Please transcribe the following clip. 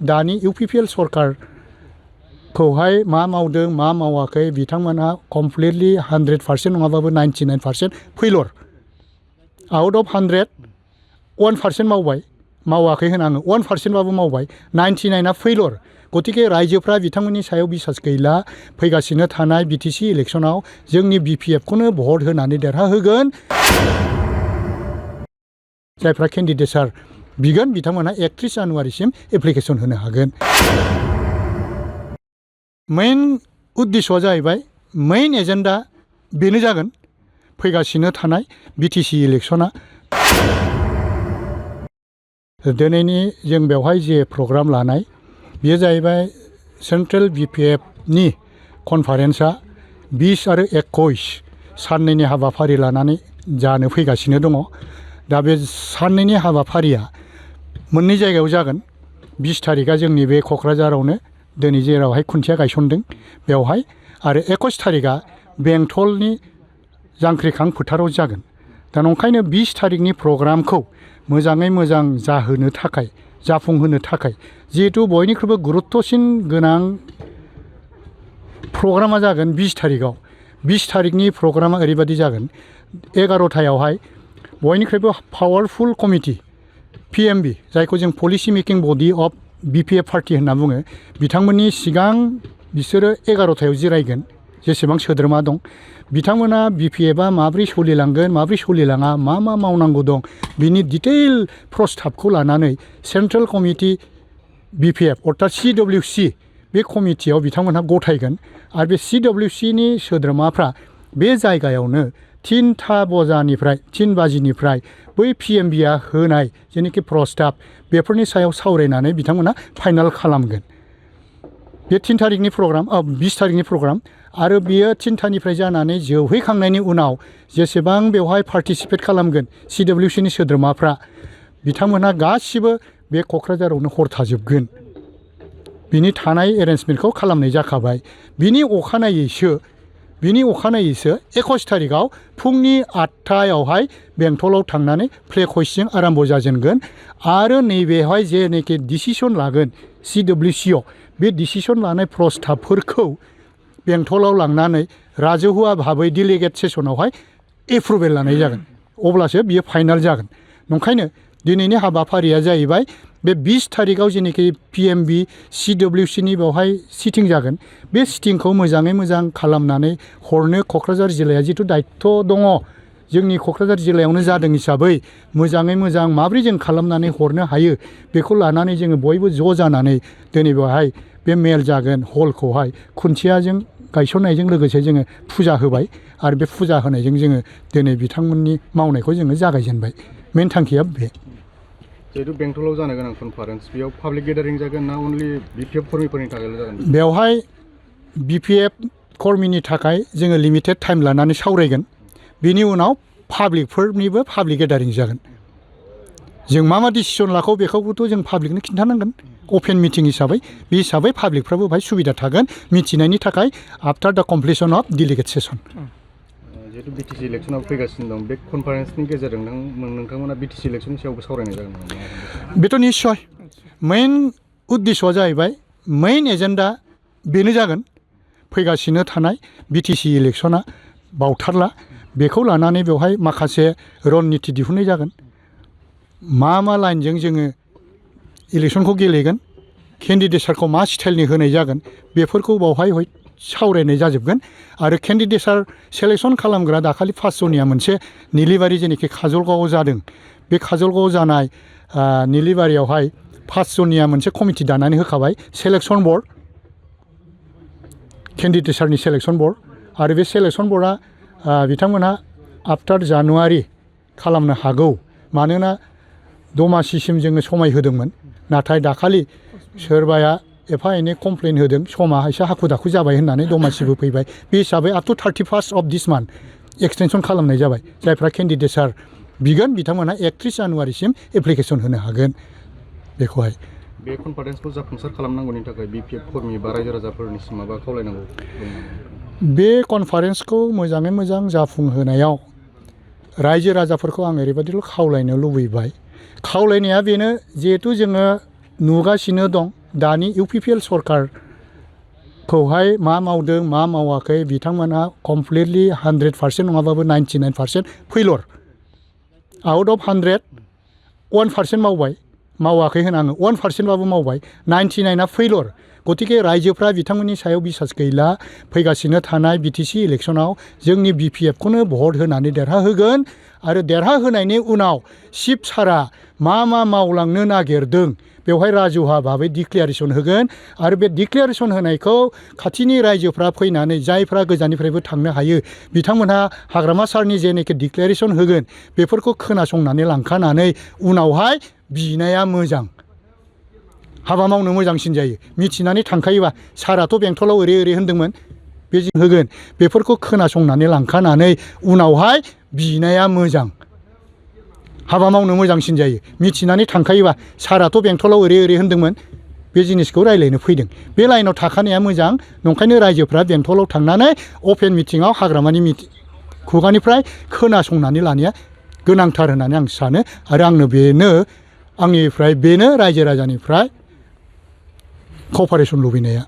दानि UPPL सरकारखौहाय मा मावदों मा मावाखै बिथांमोनहा कमप्लिटलि 100% नङाबाबो 99% फेलर आउट अफ 100 1% मावाखै होन आङो 1% बाबो मावबाय 99आ फेलर गतिके रायजोफ्रा बिथांमोननि सायाव बिसास गैला फैगासिनो थानाय BTC इलेक्शनाव जोंनि BPF खौनो भट होनानै देरहाहोगोन जायफ्रा केन्डिडेटसार बिगोन बिथांमोनहा 31 जानुवारिसिम एप्लिकेसन होनो हागोन मेन उद्देश्यआ जाहैबाय मेन एजेन्डा बेनो जागोन फैगासिनो थानाय BTC इलेक्शना दिनैनि जों बेवहाय जे प्रग्राम लानाय बेयो जाहैबाय सेन्ट्रेल BPF नि कनफारेन्सआ 20 आरो 21 साननैनि हाबाफारि लानानै जानो फैगासिनो दङ दा बे साननैनि हाबाफारिया मोननै जायगायाव जागोन 20 थारिखआ जोंनि बे क'क्राझारावनो दिनै जेरावहाय खुन्थिया गायसनदों बेवहाय आरो 21 थारिखआ बेंटलनि जांख्रिखां फोथाराव जागोन दा नंखायनो 20 थारिखनि प्रग्रामखौ मोजाङै मोजां जाहोनो थाखाय जाफुंहोनो थाखाय जिहेतु बयनिख्रुइबो गुरुत्वसिन गोनां प्रग्रामा जागोन 20 थारिखआव 20 थारिखनि प्रग्रामा ओरैबायदि जागोन 11थायावहाय बयनिख्रुइबो पावारफुल कमिटि PMB जायखौ जों policy making body of BPF party होनना बुङो बिथांमोननि सिगां बिसोरो 11थायाव जिरायगोन जेसेबां सोद्रोमा दं बिथांमोना BPFआ माब्रै सोलिलांगोन माब्रै सोलिलाङा मा मावनांगौ दं बिनि डिटेल प्रस्ताबखौ लानानै सेन्ट्रेल कमिटि BPF अर्थात CWC बे कमिटियाव बिथांमोनहा गथायगोन आरो बे CWC नि सोद्रोमाफ्रा बे जायगायावनो 3 बाजिनिफ्राय बै PMBआ होनाय जेनेखि प्रस्ताब बेफोरनि सायाव सावरायनानै बिथांमोना फाइनाल खालामगोन बे 3 थारिखनि प्रग्राम 20 थारिखनि प्रग्राम आरो बियो 3थानिफ्राय जानानै जोबहैखांनायनि उनाव जेसेबां बेवहाय पार्टिसिपेट खालामगोन CWC नि सोद्रोमाफ्रा बिथांमोनहा गासिबो बे क'क्राझारावनो हर थाजोबगोन बिनि थानाय एरेन्जमेन्टखौ खालामनाय जाखाबाय बिनि अखानायैसो 21 थारिखआव फुंनि 8थायावहाय बेंटलाव थांनानै फ्लेग हइस्टिं आराम्भ जाजेनगोन आरो नैबेवहाय जेनेखि डिसिसन लागोन CWCआव बे डिसिसन लानाय प्रस्ताबफोरखौ बेंटलाव लांनानै राजहुवा भाबै डेलिगेट सेसनावहाय एप्रुभेल लानाय जागोन अब्लासो बियो फाइनाल जागोन नंखायनो दिनैनि हाबाफारिया जाहैबाय बे 20 थारिखआव जेनेखि PMB CWC नि बेवहाय सिटिं जागोन बे सिटिंखौ मोजाङै मोजां खालामनानै हरनो क'क्राझार जिल्लाया जिथु दायित्व दङ जोंनि क'क्राझार जिल्लायावनो जादों हिसाबै मोजाङै मोजां माब्रै जों खालामनानै हरनो हायो बेखौ लानानै जोङो बयबो ज' जानानै दिनै बेवहाय बे मेल जागोन हलखौहाय खुन्थियाजों गायसननायजों लोगोसे जोङो फुजा होबाय आरो बे फुजा होनायजों जोङो दिनै बिथांमोननि मावनायखौ जोङो जागायजेनबाय मेन थांखिया बे जिहेतु बेंटलाव जानो गोनां कनफारेन्स बेयाव पाब्लिक गेदारिं जागोन ना अनलि BPF कर्मिफोरनि थाखायल' जागोन बेवहाय BPF कर्मिनि थाखाय जोङो लिमिटेड टाइम लानानै सावरायगोन बिनि उनाव पाब्लिकफोरनिबो पाब्लिक गेदारिं जागोन जों मा डिसिसन लाखौ बेखौबोथ' जों पाब्लिकनो खिन्थानांगोन अपेन मिटिं हिसाबै बे हिसाबै पाब्लिकफ्राबो बेवहाय सुबिदा थागोन मिथिनायनि थाखाय आफ्टार द कमप्लिसन अफ डेलिगेट सेसन जिहेतु BTC इलेक्शनाव फैगासिनो दं बे कनफारेन्सनि गेजेरजों नोंथांमोना BTC इलेक्शननि सायावबो सावरायनाय जागोन बेथ' निस्सय मेन उद्देश्यआ जाहैबाय मेन एजेन्डा बेनो जागोन फैगासिनो थानाय BTC इलेक्शना बावथारला बेखौ लानानै बेवहाय माखासे रननिति दिहुननाय जागोन मा लाइनजों जोङो इलेक्शनखौ गेलेगोन केन्डिडेटसारखौ मा स्टाइलनि होनाय जागोन बेफोरखौ बावहाय सावरायनाय जाजोबगोन आरो केन्डिडेटसार सेलेक्सन खालामग्रा दाखालि 5 जननिया मोनसे निलिबारि जेनेखि काजलगावआव जादों बे काजलगावआव जानाय निलिबारियावहाय 5 जननिया मोनसे कमिटि दानानै होखाबाय सेलेक्सन बर्ड केन्डिडेटसारनि सेलेक्सन बर्ड आरो बे सेलेक्सन बर्डआ बिथांमोनहा आफ्टार जानुवारि खालामनो हागौ मानोना दमासिसिम जोङो समाय होदोंमोन नाथाय दाखालि सोरबाया एफा एनै कमप्लेन होदों समा एसे हाखु दाखु जाबाय होननानै दमासिबो फैबाय बे हिसाबै up to 31 of this month extension खालामनाय जाबाय जायफ्रा केन्डिडेटसार बिगोन बिथांमोनहा 31 जानुवारिसिम एप्लिकेसन होनो हागोन बेखौहाय बे कनफारेन्सखौ जाफुंसार खालामनांगौनि थाखाय BPF कर्मि बा रायजो राजाफोरनिसिम माबा खावलायनांगौ बे कनफारेन्सखौ मोजाङै मोजां जाफुंहोनायाव रायजो राजाफोरखौ आं ओरैबायदिल' खावलायनो लुबैबाय खावलायनाया बेनो जिहेतु जोङो नुगासिनो दं दानि UPPL सरकारखौहाय मा मावदों मा मावाखै बिथांमोनहा कमप्लिटलि 100% नङाबाबो 99% फेलर आउट अफ 100 1% मावबाय मावाखै होन आङो 1% बाबो मावबाय 99आ फेलर गतिके रायजोफ्रा बिथांमोननि सायाव बिसास गैला फैगासिनो थानाय BTC इलेक्सनाव जोंनि BPF खौनो भट होनानै देरहाहोगोन आरो देरहाहोनायनि उनाव चिफ सारा मा मावलांनो नागिरदों बेवहाय राजुहा भाबै डिक्लेरेसन होगोन आरो बे डिक्लेरेसन होनायखौ खाथिनि रायजोफ्रा फैनानै जायफ्रा गोजाननिफ्रायबो थांनो हायो बिथांमोनहा हाग्रामा सारनि जेनेखि डिक्लेरेसन होगोन बेफोरखौ खोनासंनानै लांखानानै उनावहाय बिनाया मोजां हाबा मावनो मोजांसिन जायो मिथिनानै थांखायोबा साराथ' बेंटलाव ओरै होन्दोंमोन बे होगोन बेफोरखौ खोनासंनानै लांखानानै उनावहाय बिनाया मोजां हाबा मावनो मोजांसिन जायो मिथिनानै थांखायोबा साराथ' बेंटलाव ओरै होन्दोंमोन बे जिनिसखौ रायज्लायनो फैदों बे लाइनाव थाखानाया मोजां नंखायनो रायजोफ्रा बेंटलाव थांनानै अपेन मिटिङाव हाग्रामानि खुगानिफ्राय खोनासंनानै लानाया गोनांथार होननानै आं सानो आरो आंनिफ्राय बेनो रायजो राजानिफ्राय कपारेसन लुबैनाया